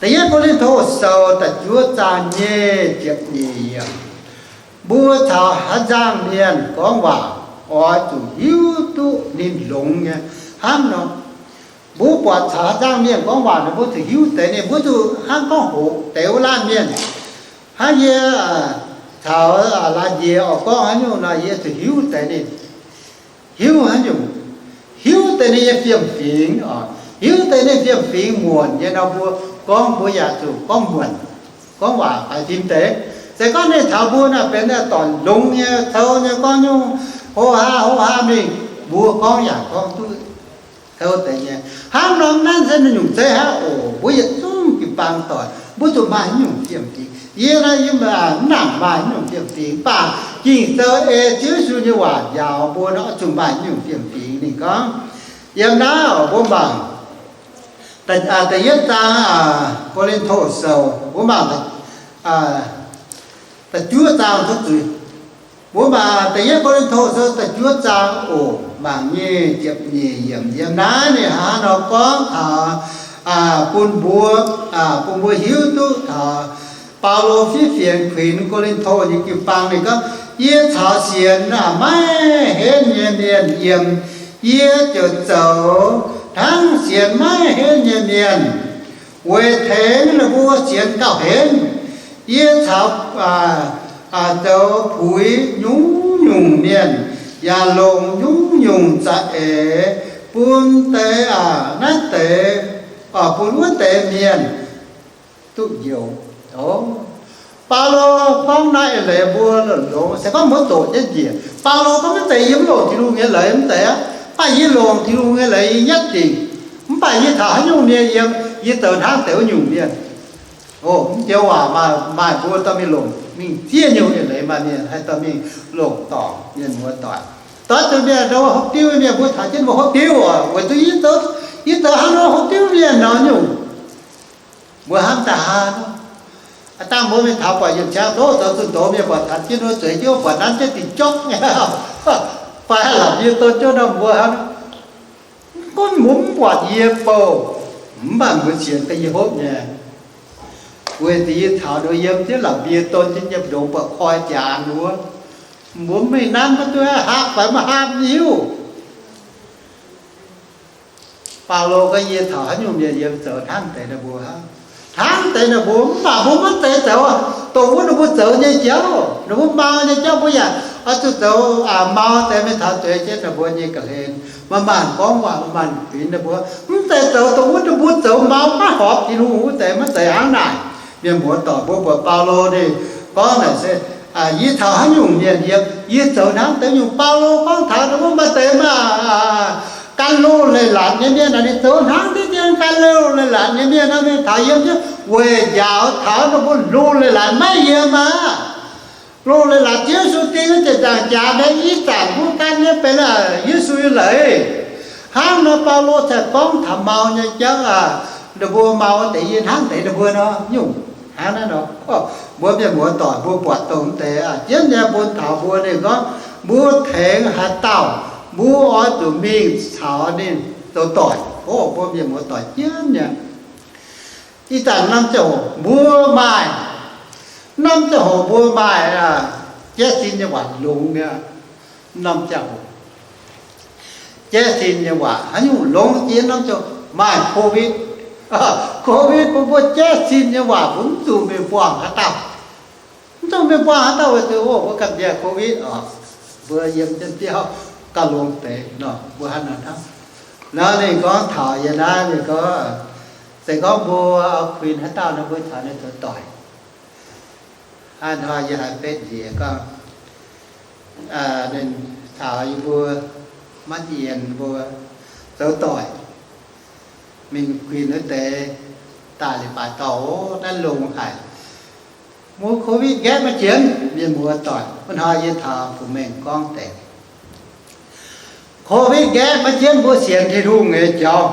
Da'yietv Ko^lin^to Sou da'juov zaang nyic ziepc nyeic yiemc. Mbuo caux haaix nzangc mienh gorngv waac, oix zuqc hiuv duqv ninh longx nyei hnangv nor. Mbuo buatc caux haaix nzangc mienh gorngv waac nor, mbuo zuqc hiuv deix ninh. Mbuo zuqc hnangv gorngv hoqc deix wuov laanh mienh. Hnangv yie caux la'njiex oix gorngv haaix nyungc nor, yie zuqc hiuv deix ninh. Hiuv haaix nyungc? Hiuv deix ninh nyei fiem-fingx oc. Hiuv deix ninh fiem-fingx muonc nyei nor, mbuo gorngv mbuo yaac zuqc gorngv muonc, gorngv waac faix fim deix. Se gorngv ninh caux mbuo naaic benx dorngc longx nyei, cou nyei, gorngv nyungc ho haa ho haa mingh, mbuo gorngv yaac gorngv duqv cou deix nyei. Hnangv nor naaiv se nyungc zeiv hnangv oc. Mbuo yietc zungv jiu-baang doic, mbuo zuqc maaih nyungc fiem-fingx. Yie naaiv yie mv nangc maaih nyungc fiem-fingx, mv baac Ging-Sou ei Ziouv Yesu nyei waac njaaux mbuo nor, oix zuqc maaih nyungc fiem-fingx. Ninh gorngv, yiem naaiv mbuo mangc da'yietv zaang, Ko^lin^to Sou, mbuo mangc da'juov zaang cuotv zuiz. Mbuo mangc da'yietv Ko^lin^to Sou da'juov zaang oc, mangc nyic ziepc nyeic yiemc. Yiem naaiv ninh hnangv nor gorngv taux, bun mbuo, bun mbuo hiuv duqv taux Baulo fiev fienx kuinx Ko^lin^to nyei jiu-baang. Ninh gorngv, yie caux sienx maiv henv nyei mienh yiem, yie ziouc zoux hnangv sienx maiv henv nyei mienh, weic tengx ninh mbuo sienx gauh henv. Yie caux zoux puix nyungc-nyungc mienh, yaac longc nyungc-nyungc za'eix bun deix naaiv deix, bun wuov deix mienh duqv njoux. Baulo gorngv naaiv eix leiz mbuo longx, se gorngv mbuo doqc jienv njiec. Baulo gorngv, maiv zeiz yie mv longc Tin-Hungh nyei leiz, mv zeiz aqv. Mv baac yie longc Tin-Hungh nyei leiz yie nyatv dingc. Mv baac yie taux haaix nyungc mienh yiem, yie zoux hnangv deix wuov nyungc mienh. O, mv joux waac maaih mbuo dorh mingh longc mingh ziex nyungc eix leiz maaih mienh haih dorh mingh longc dorngc mienh muoz-doic. Doix zuqc mienh hopv diuv mienh, mbuo taux jienv mbuo hopv diuv oc, weic zuqc yie zoux, yie zoux hnangv nor hopv diuv mienh nor nyungc. Mbuo hnamv daaih hnangv nor, aa dangh mbuo mingh taux buatc yietc qangx doz zoux zunh doz mienh buatc taux jienv wuov zueiz jienv buatc nanv jienv dingc jopv nyei, fai lamh yie don jienv nor mbuo hnangv nor, gunv mbuo mv buatc yie bouh, mv baac mbuo sienx daaih yie hopv nyei. Weic zuqc yie taux nor yiem jienv lamh yie don jienv nyei ndongx buatc koi jaax wuov, mbuo mv mingh nanv maiv duqv haapv fai maiv haapv hiuv. Baulo gorngv, yie taux haaix nyungc mienh yiem zoux hnangv deix ninh mbuo hnangv, hnangv deix ninh mbuo, mv baac mbuo maiv zeiz zoux dongh wuov ninh mbuo zoux nyei jauv. Ninh mbuo mau nyei jauv mbuo yaac oix zuqc zoux mau deix mingh taux zueiz jienv ninh mbuo nyei ga'hlen, manc-manc gorngv waac, manc-manc kuinx ninh mbuo. Mv zeiz zoux dongh wuov ninh mbuo zoux mau maiv horpc Tin-Hungh wuov deix, maiv zeiz hnangv naaic. Mienh muoz-doic, mbuo buatc Baulo ninh gorngv naaic se, yie taux haaix nyungc mienh yiem, yie zoux hnangv deix nyungc. Baulo gorngv taux ninh mbuo maaih deix maaih gan loz leiz-latc nyei mienh, ninh zoux hnangv diqv dien gan loz leiz-latc nyei mienh nor, mingh taux yiem jienv weic njaaux taux ninh mbuo loz leiz-latc maiv yiem aqv. Loz leiz-latc Ziouv Yesu ding wuov ziepc nzaangc jaax mienh ih zanc mbuo gan nyei benx Yesu nyei leiz. Hnangv nor Baulo ziouc gorngv taux mau nyei jauv, ninh mbuo mau deix yie hnangv deix ninh mbuo nor nyungc. Hnangv naaiv nor, mbuo mienh muoz-doic mbuo buatc dongh deix jienv nyei bun taux mbuo ninh gorngv mbuo tengx haaix dauh mbuo oix zuqc mingh caux ninh zoux doic. O, mbuo mienh muoz-doic jienv nyei. Ih zanc norm ziangh hoc mbuo maaih, norm ziangh hoc mbuo maaih jaiv sin nyei waac longx nyei. Norm ziangh hoc jaiv sin nyei waac haaix nyungc longx jiex norm ziangh hoc maaih Covid. Covid bun mbuo jaiv sin nyei waac mbuo mv zuqc mingh buangh haaix dauh. Mv zuqc mingh buangh haaix dauh weic zuqc mbuo ganh nziaauc Covid oc. Mbuo yiem jienv biauv gauh longx deix nor, mbuo hnangv naaic hnangv. Nor ninh gorngv taux yie naaiv ninh gorngv, se gorngv mbuo kuinx haaix dauh nor mbuo caux ninh zoux doic. Hnangv hnoi yie haiz betv nziex gorngv, ninh caux yie mbuo maiv dien mbuo zoux doic mingh kuinx wuov deix daaih leiz-baaix dorngh, naaiv longx haic. Mbuo Covid nqaeqv maiv jienv, mienh muoz-doic, wuov hnoi yie taux Fuqc Mengh gorngv deix, Covid nqaeqv maiv jienv mbuo sienx Tin-Hungh nyei jauv,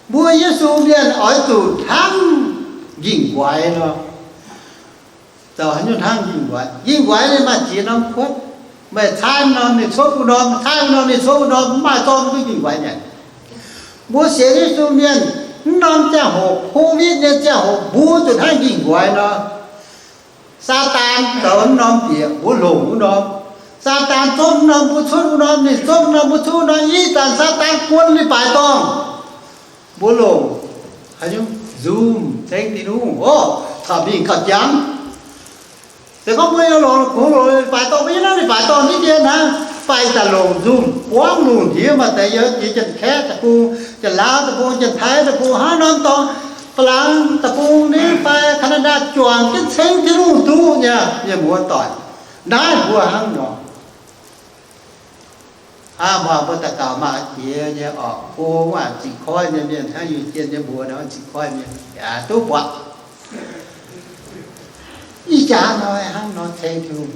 mbuo Yesu mienh oix zuqc hnangv nqingh nquaix nor. Zoux haaix nyungc hnangv nqingh nquaix? Nqingh nquaix ninh maaih ziex norm kuotv. Meih caaiv norm ninh cuotv wuov norm, caaiv wuov norm ninh cuotv wuov norm, mv maaih zorqv duqv nqingh nquaix nyanc. Mbuo sienx Yesu mienh, mv norm ziangh hoc, Covid nyei ziangh hoc, mbuo zuqc hnangv nqingh nquaix nor. Saadaan zoux mv norm bieqc, mbuo longc wuov norm. Saadaan zopv mv norm, mbuo cuotv wuov norm, ninh zopv mv norm, mbuo cuotv wuov norm. Ih zanc Saadaan guon leiz-baaix dorngh, mbuo longc haaix nyungc? Zoom ceng Tin-Hungh oc, caux mingh gauh jangv. Se gorngv mbuo yaac longc kungx longc leiz-baaix dorngh, mbuo yiem naaiv leiz-baaix dorngh diqv dien hnangv, fai ih zanc longc Zoom buangv lungh ndiev, maaih deix yiem jiex Janx-Kaeqv deic-bung, Janx-Laauv deic-bung, Janx-Taiv deic-bung, hnangv norm dorngx, Faa^laangx deic-bung ni fai Canada juangc jienv ceng Tin-Hungh duqv nyei mienh muoz-doic. Naaiv mbuo hnangv nor. Aav, mbuo daux gaux maaih jiex nyei orqc, go waac ziqc koiv nyei mienh hnangv Iu-Jien nyei mbuox nor, ziqc koiv mienh yaac duqv buatc. Ih jaax nor hnangv nor ceng Tin-Hungh.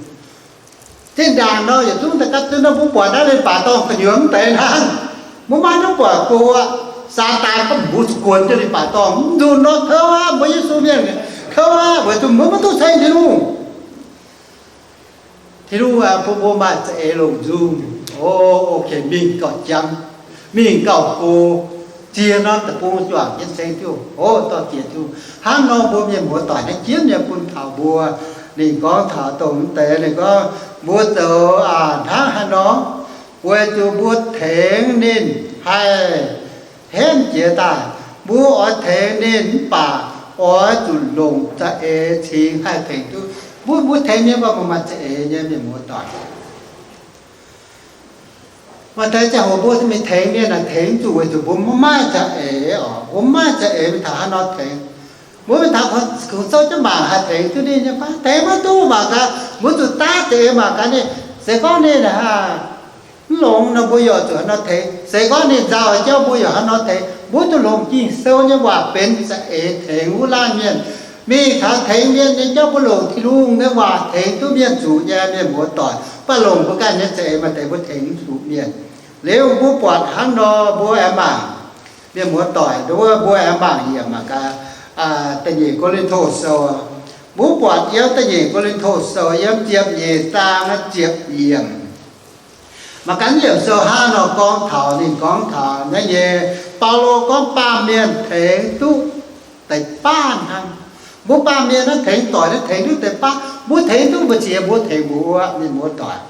Zinh ndaangc nor yietc zungv da'gapv zunv nor mbuo buatc naaiv, ninh baac dorngh gu'nyuoz mv deix hnangv. Mbuo maiv duqv buatc go aqv. Saadaan gorngv mbuox zuqc guonx jienv ninh baac dorngh mv nzunc nor kouv aqv, mbuo Yesu mienh kouv aqv, weic zuqc mbuo maiv duqv ceng Tin-Hungh. Tin-Hungh bun mbuo maaih za'eix longc nzung. O, o, mingh gauh jangx, mingh gauh go, ziex norm deic-bung juangc jienv ceng Tin-Hungh. O, dorh jiex Tin-Hungh. Hnangv nor mbuo mienh muoz-doic naaiv jienv nyei bun taux mbuo. Ninh gorngv taux dongh mv deix, ninh gorngv mbuo zoux hnangv haaix nor, weic zuqc mbuo tengx ninh haih henv jiez daaih. Mbuo oix tengx ninh mv baac oix zuqc longc za'eix cingx haih tengx duqv. Mbuo, mbuo tengx mienh mv baac maaih za'eix nyei, mienh muoz-doic. Maaih deix ziangh hoc mbuo mingh tengx mienh naaic tengx zuqc weic zuqc mbuo maiv maaih za'eix oc. Mbuo maiv maaih za'eix mingh taux haaix nor tengx. Mbuo mingh taux kungx sou jienv mangc haih tengx duqv ninh nyei fai? Tengx maiv duqv mangc gaax. Mbuo zuqc daav za'eix mangc gaax ninh. Se gorngv ninh mv longx nor mbuo yaac zuqc haaix nor tengx. Se gorngv ninh nzauh jauv mbuo yaac haaix nor tengx. Mbuo zuqc longc Ging-Sou nyei waac benx za'eix tengx wuov laanh mienh. Mingh taux tengx mienh nyei jauv mbuo longc Tin-Hungh nyei waac tengx duqv mienh zuqc nyei, mienh muoz-doic. Mv baac longc mbuo ganh nyei za'eix maaih deix mbuo tengx mv zuqc mienh. Liuz mbuo buatc hnangv nor mbuo aengx mangc, mienh muoz-doic, mbuo aengx mangc yiemc mangc gaax, Da'nyeic Ko^lin^to Sou. Mbuo buatc yiem Da'nyeic Ko^lin^to Sou yiem ziepc nyeic zaang ziepc yiemc. Mangc gaax yiemc sou hnangv nor gorngv taux, ninh gorngv taux naaiv nyei, Baulo gorngv baamh mienh tengx duqv deix baav hnangv. Mbuo baamh mienh naaiv tengx doic naaiv tengx duqv deix baav. Mbuo tengx duqv mbu'ziex mbuo tengx mbuo wuov, mienh muoz-doic.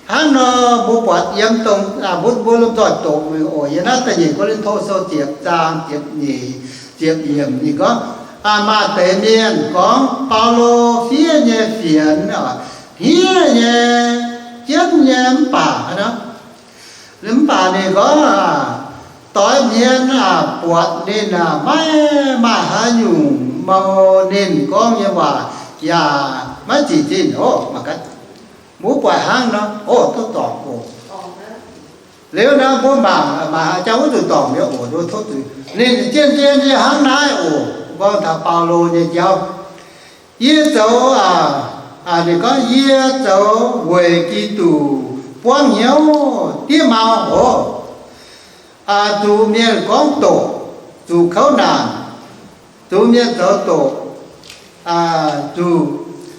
Hnangv nor mbuo buatc yiem dongh, mbuo, mbuo lomh nzoih doqc mingh oc, yiem naaiv Da'nyeic Ko^lin^to Sou ziepc zaang ziepc nyeic, ziepc yiemc ninh gorngv, maaih deix mienh gorngv Baulo fiev nyei fienx, hniev nyei, jienv nyei mv baac, mv baac ninh gorngv, doix hmien buatc ninh maiv maaih haaix nyungc mau ninh gorngv nyei waac yaac maiv zic zinh oc. Mbuo buatc hnangv nor, o, duqv dorngc oc. Liuz nor mbuo mangc, mangc jauv wuov zuqc dorngc nyei oc, tov zuqc ninh zien-zien nyei hnangv naaiv oc, gorngv taux Baulo nyei jauv. Yie zoux, ninh gorngv, yie zoux weic Giduc buangv hnyouv diev mau oc. Zuqc mienh gorngv doqc, zuqc kouv naanc, zuqc mienh zoux doqc, zuqc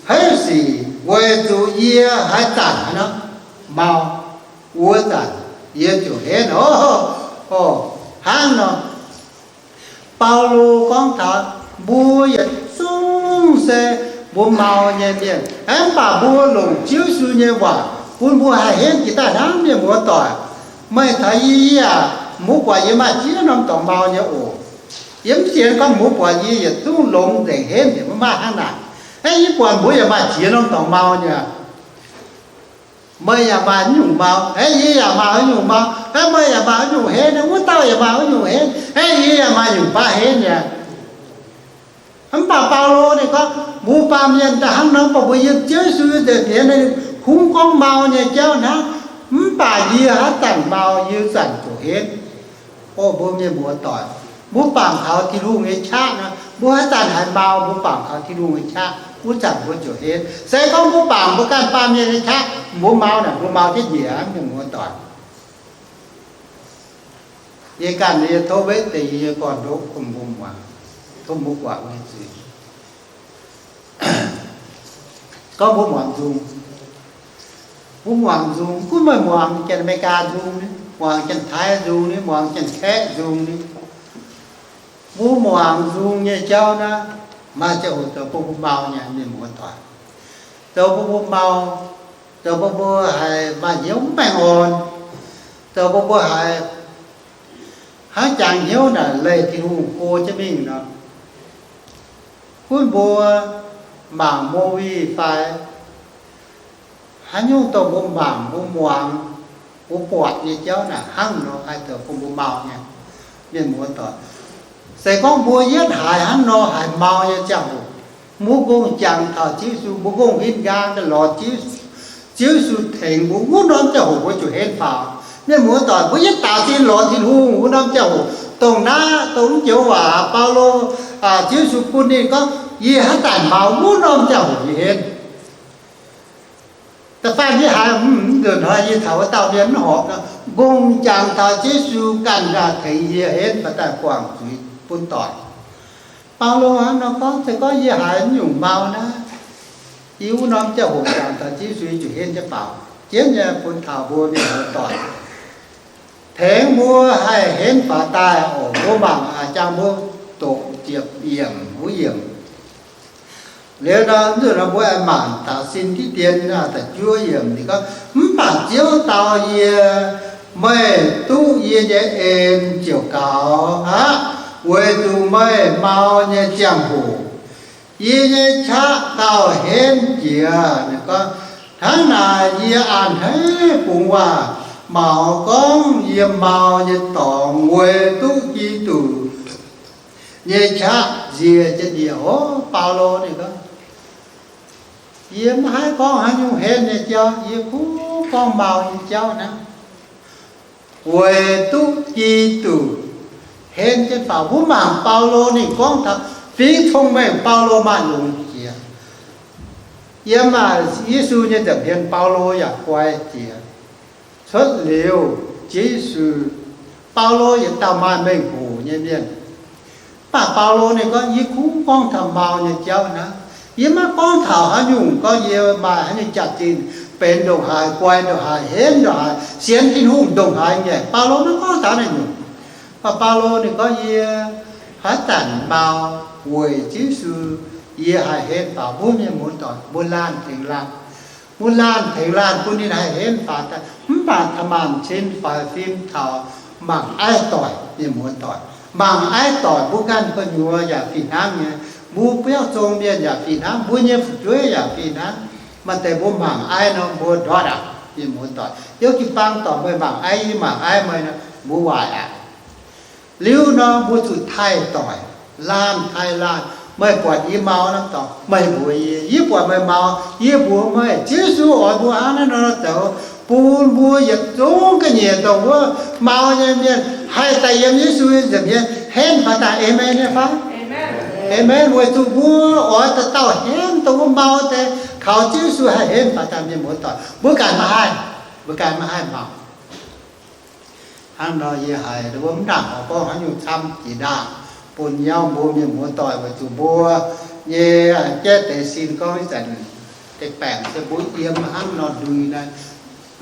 heuv sic, weic zuqc yie haaix zanc haaix nor mau, wuov zanc yie ziouc henv oc. Hnangv nor, Baulo gorngv taux mbuo yietc zungv se mbuo mau nyei mienh, mv baac mbuo longc Ziouv Yesu nyei waac bun mbuo haih henv jiex daaih hnangv, mienh muoz-doic. Meih taux yie, yie yaac, mbuo buatc yie maaih ziex norm dorngx mau nyei oc. Yie mv sienx gorngv mbuo buatc yie yietc zungv longx nzengc henv nzengc, maiv maaih hnangv naaic. Aeqv, yie buatc mbuo yaac maaih ziex norm dorngx mau nyei. Meih yaac maaih nyungc mau, aeqv, yie yaac maaih nyungc mau, aeqv, meih yaac maaih nyungc henv, wuov dauh yaac maaih nyungc henv, aeqv, yie yaac maaih nyungc baav henv nyei. Mv baac Baulo ninh gorngv, mbuo baamh mienh daaih hnangv nor, mv baac mbuo yiem Ziouv Yesu nza'hmien kungx gorngv mau nyei jauv hnangv. Mv baac yie haaix zanc mau, yie zanc ziouc henv. O mbuo mienh muoz-doic, mbuo bangc kaux Tin-Hungh nyei qaqv nor, mbuo haaix zanc haiz mau, mbuo bangc kaux Tin-Hungh nyei qaqv, wuov zanc mbuo ziouc henv. Se gorngv mbuo bangc mbuo ganh baamh mienh nyei qaqv, mbuo mau naaic, mbuo mau jienv njiec aqv, mienh muoz-doic. Yie ganh yie tov wetv deix yie nyei gorn-ndoqv bun mbuo muangx, tov mbuo guangc nyei zuiz. Gorngv mbuo muangx nzung, mbuo muangx nzung, gunv meih muangx Janx-America nzung ni, muangx Janx-Taiv nzung ni, muangx Janx-Kaeqv nzung ni, mbuo muangx nzung nyei jauv naaiv, maaih ziangh hoc zoux bun mbuo mau nyei, mienh muoz-doic. Zoux bun mbuo mau, zoux bun mbuo haiz maaih hnyouv mv baengh orn, zoux bun mbuo haiz hnangv jangx hnyouv naaic leih Tin-Hungh go jienv mingh nor. Gunv mbuo mangc movie fai haaix nyungc dongh mbuo mangc, mbuo muangx, mbuo buatc nyei jauv naaic hnangv nor haih zoux bun mbuo mau nyei, mienh muoz-doic. Se gorngv mbuo yietv haiz hnangv nor haiz mau nyei ziangh hoc, mbuo ngongh jangx taux Ziouv Yesu, mbuo ngongh win-nqaang daaih lorz Ziouv Yesu, Ziouv Yesu tengx mbuo, wuov norm ziangh hoc mbuo ziouc henv faaux. Mienh muoz-doic, mbuo yietv daaux zinh lorz Tin-Hungh, wuov norm ziangh hoc, dongh naaiv, dongh mv joux waac Baulo, Ziouv Yesu bun ninh gorngv, Yie haaix zanc mau wuov norm ziangh hoc yie henv. Da'faanh yie haiz, mv nzunc hnoi yie taux wuov dauh mienh mv horpc nor, mbong jangx taux Yesu ganh nqaah tengx yie henv baac daaih guangc zuiz bun doic. Baulo hnangv nor gorngv, se gorngv yie haiz nyungc mau naaiv, yie wuov norm ziangh hoc jangx taux Yesu yie zuqc henv jienv faaux. Jienv nyei bun taux mbuo mienh muoz-doic, tengx mbuo haih henv faaux daaih oc. Mbuo mangc jangx mbuo doqc ziepc yiemc, wuov yiemc. Liuz nor, nzunc nor mbuo aengx mangc taux Sin Diqv Dien da'juov yiemc, ninh gorngv, mv baac Ziouv dau yie, meih duqv yie nyei en ziouc gaux aqv, weic zuqc meih mau nyei ziangh hoc yie nyei qaqv gauh henv jiex. Ninh gorngv, hnangv naaic yie a'hneiv bungx waac maux gorngv yiem mau nyei dorngx weic duqv Giduc nyei qaqv nzie jienv yie. Ov, Baulo ninh gorngv, yie maiv haih gorngv haaix nyungc henv nyei jauv, yie kungx gorngv mau nyei jauv naaiv, weic duqv Giduc henv jienv faaux. Mbuo mangc Baulo ninh gorngv taux fingx cong-mengh, Baulo maaih longx jiex. Yiem aa, Yesu nyei nza'hmien Baulo yaac guai jiex. Cuotv liuz Yesu, Baulo yietc dauh maaih mengh hoc nyei mienh. Mv baac Baulo ninh gorngv, yie kungx gorngv taux mau nyei jauv naaiv. Yie maiv gorngv taux haaix nyungc gorngv yie maaih haaix nyungc jaax-zinh benx ndongc haaix, guai ndongc haaix, henv ndongc haaix, sienx Tin-Hungh ndongc haaix nyei. Baulo maiv gorngv taux naaiv nyungc. Mv baac Baulo ninh gorngv, yie haaix zanc mau weic Yesu yie haih henv faaux. Mbuo mienh muoz-doic, mbuo laanh tengx laanh, mbuo laanh tengx laanh bun ninh haih henv faaux daaih. Mv baac taux maanc cin faix fim taux mangc aiv doic, mienh muoz-doic, mangc aiv doic mbuo ganh gu'nyuoz yaac fih hnangv nyei. Mbuo biauv zong mienh yaac fih hnangv, mbuo nyei fu'jueiv yaac fih hnangv. Maaih deix mbuo mangc aiv nor mbuo ndortv aqv, mienh muoz-doic. Yiem jiu-baang dorngc meih mangc aiv, yie mangc aiv meih nor, mbuo waaic aqv. Liuz nor mbuo zuqc taaih doic, laanh taaih laanh. Meih buatc yie mau nor dorngc, meih mbuox yie. Yie buatc meih mau, yie mbuox meih. Ziouv Yesu oix mbuo hnangv naaiv nor zoux, bun mbuo yietc zungv ga'nyiec dongh wuov mau nyei mienh haih daaih yiem Yesu nyei nza'hmien henv faaux daaih. Aamen nyei fai? Aamen. Weic zuqc mbuo oix dauh dauh henv dongh wuov mau deix, kaux Ziouv Yesu haih henv faaux daaih, mienh muoz-doic. Mbuo ganh maiv haih, mbuo ganh maiv haih mau. Hnangv nor yie haiz mbuo mv nangc oix gorngv haaix nyungc camv jiex ndaangc bun nyauv mbuo mienh muoz-doic, weic zuqc mbuo nyei jaiv deix sin gorngv ih zanc deix baengc se mbuo yiem hnangv nor ndui naaiv,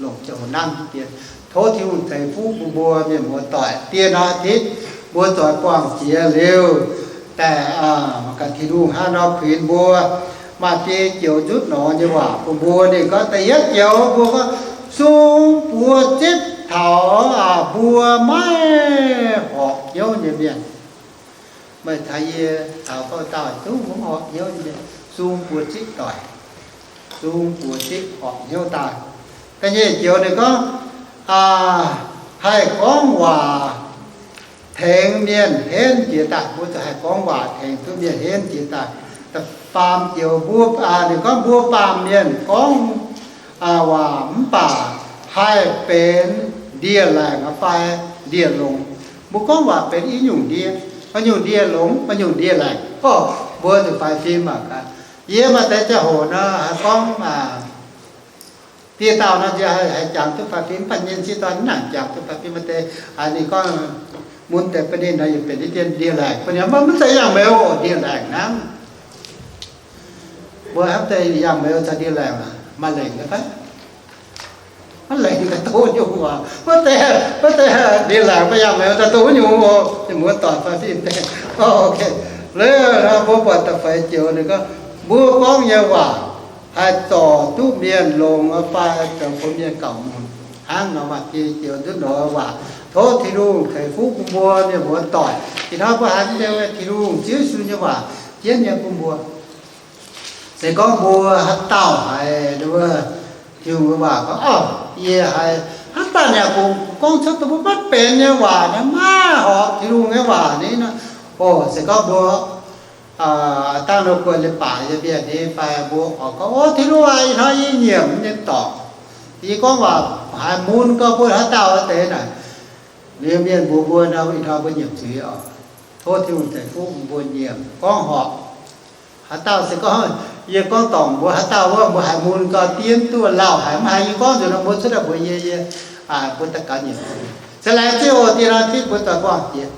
longc ziangh hoc nangv dien. Tov Tin-Hungh ceix fuqv bun mbuo mienh muoz-doic. Dieh hnoi aengx mbuo zoix buangh jiex liuz, daaih mangc gaax Tin-Hungh hnangv nor kuinx mbuo. Maaih biei joux nzutv nor nyei waac bun mbuo. Ninh gorngv da'yietv joux mbuo gorngv, sung buoz zipv taux mbuo maiv horpc hnyouv nyei mienh. Meih caux yie taux gouv dauh zungv mv horpc hnyouv nyei mienh, sung buoz zipv doic, sung buoz zipv horpc hnyouv daaih. Da'nyeic joux ninh gorngv, haih gorngv waac tengx mienh henv jiex daaih. Mbuo zuqc haih gorngv waac tengx duqv mienh henv jiex daaih. Da'faam joux mbuo, ninh gorngv mbuo baamh mienh gorngv waac mv baac haih benx ndie-laengc fai ndie-longx. Mbuo gorngv waac benx i nyungc ndie, maaih nyungc ndie-longx, maaih nyungc ndie-laengc. Orqv, mbuo zuqc faix fim aqv. Yie maaih deix ziangh hoc nor haih gorngv dieh dauh nor, yie haih jangx duqv faix fim, mv baac nyei sieqv dorn mv nangc jangx duqv faix fim. Maaih deix ninh gorngv mun deix bun ninh nor, yietc benx ndie-laengc bun ninh, mv zeiz yangh meuz oc, ndie-laengc hnangv. Mbuo hnamv deix yangh meuz caux ndie-laengc maaih lengc nyei fai? Maiv lengc daaih doqc nyungc oc. Wuov deix, wuov deix ndie-laengc maiv yangh meuz daaih doqc nyungc oc. Ninh mbuo doic fai fim deix. Liuz mbuo buatc da'feix joux ninh gorngv, mbuo gorngv nyei waac haih zorc duqv mienh longx fai zoux bun mienh gauh mun. Hnangv nor maaih biei joux nzutv nor waac. Tov Tin-Hungh ceix fuqv bun mbuo mienh muoz-doic. Ih hnoi mbuo haiz nyei Tin-Hungh Ziouv Yesu nyei waac jienv nyei bun mbuo. Se gorngv mbuo haaix dauh haiz Tin-Hungh waac gorngv, orqv, yie haiz haaix dauh yaac gorngv cuotv dongh mbuo maiv benx nyei waac nyei, maiv horpc Tin-Hungh nyei waac ni nor, orqv, se gorngv mbuo dangh nor guanh leiz-baaix nyei mienh ni fai mbuo oix gorngv, o, Tin-Hungh aac, ih hnoi yie nyiemc nyei dorngc. Yie gorngv waac haiz mun gorngv mbuo haaix dauh deix naaic. Liuz mienh mbuox mbuo nor, ih hnoi mbuo nyiemc zuiz oc. Tov Tin-Hungh ceix fuqv mbuo nyiemc gorngv horpc. Haaix dauh se gorngv, yie gorngv dorngc mbuo haaix dauh wuov, mbuo haiz mun gau dien duqv lauh haic, mv haiz yie gorngv nzunc nor mbuo cuotv daaih mbuox yie, yie, mbuo daaih gaax nyungc. Se laengz zingh oc, diex nor Tin mbuo doic gorngv jiex.